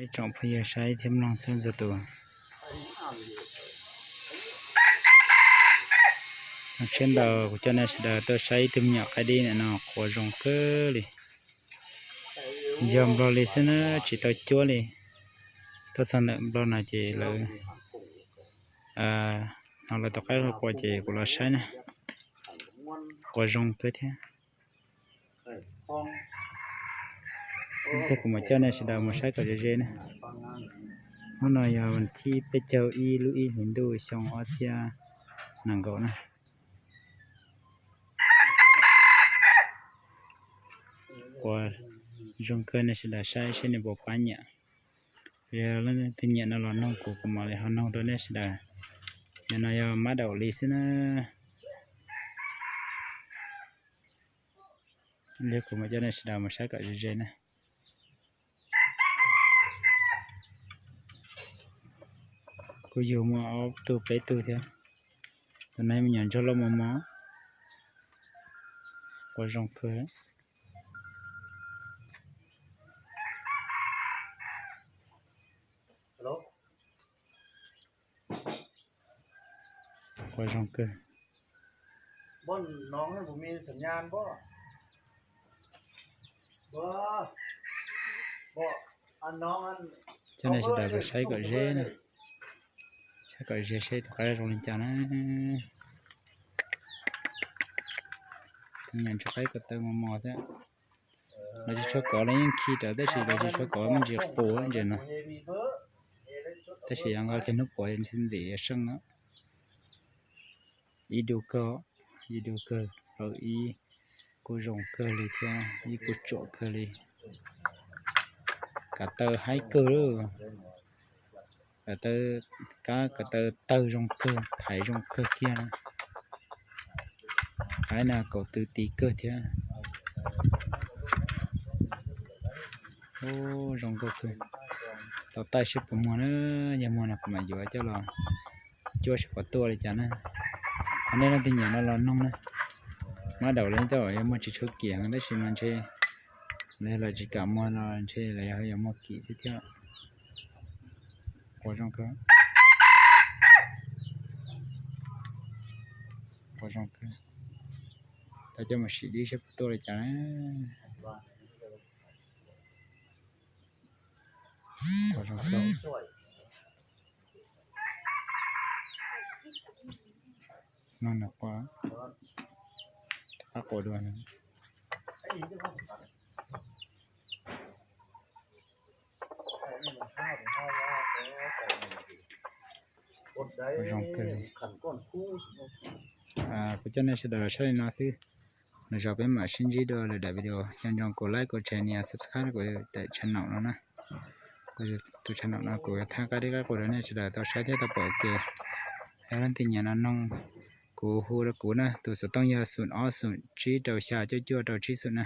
Ib tsoom phooj ywg saib thiab mloog txhua txhua tus, zoo siab ntau kuv coj nej sawv daws tuaj saib ib tug me nyuam qaib dib ntawm no quas zoo kawg li. Yog nplog li xwb na, tsis tau cuab li. Tuaj txog ntawm nplog no ces lawv hnov lawv tus qaib quas ces kuv los saib na, quas zoo kawg thiab. Thiab kuv mam coj nej sawv daws mus saib kom ze ze na. Hnub no yog vas thib peb caug ib lub ib hlis ntuj xyoo ob txhiab nees nkaum na. Quas zoo kawg, nej sawv daws saib seb nej puas pab nyiam. Yog leej twg nyiam no los noog kuv, kuv mam li ho noog rau nej sawv daws. Yog no yog mab daum li xwb na. Li kuv mam coj nej sawv daws mus saib kom ze ze na. Kuj yug muaj ob tug peb tug thiab. Tus no me nyuam ntsuag loj mos mos, quas zoo kawg. Quas zoo kawg. Coj nej sawv daws los saib kom ze na. Saib kom ze seb tus qaib zoo li cas na. Tus me nyuam ntsuag qaib ko taw mos mos xwb. Lawv tsis tshua kov, lawv yeej khi rawv tab sis lawv tsis tshua kov me ntsis qus ntsis no. Tab sis yog nqa kiag hnub puav ntxim yuav seej na. Ib du kawg, ib du kawg, plaub ib kuj zoo kawg li thiab, ib kuj tsuam kawg li. Kav taw haib kawg lawm. Kav taw, kab kav taw tawg zoo kawg, thaiv zoo kawg kiag na. Qaib no kaum tw ti kawg thiab. Zoo nkauj kawg. Tau taij seb puas muag na, yog muag no kuv mam yuav coj los cuab seb puas tuaj li cas na. Ho nej leej twg nyiam no los noog na. Mab daum li tej zaum yog muag tsis tshua kim heev tab sis mas ntshe lawv tsis kam muag no ntshe lawv yog yuav muag kim xwb thiab. Quas zoo kawg. Quas zoo kawg. Tau coj mus sim dib seb puas tuaj li cas na. Quas zoo kawg. No nws quas, qab quas dua. Zoo kawg. Kuv coj nej sawv daws saib li no xwb. Lwm zaus peb mam sib ntsib dua lwm daim video. Nco ntsoov kuv like, kuv share, nias subscribe kuv daim channel no na. Kuv tus channel no kuv yuav thaij qaib dib qaib quas rau nej sawv daws tau saib thiab tau pom ua ke. Yog leej twg nyiam no noog kuv hu rau kuv na, tus xov tooj yog xoom ob xoom tsib rau xya cuaj cuaj rau tsib xoom na.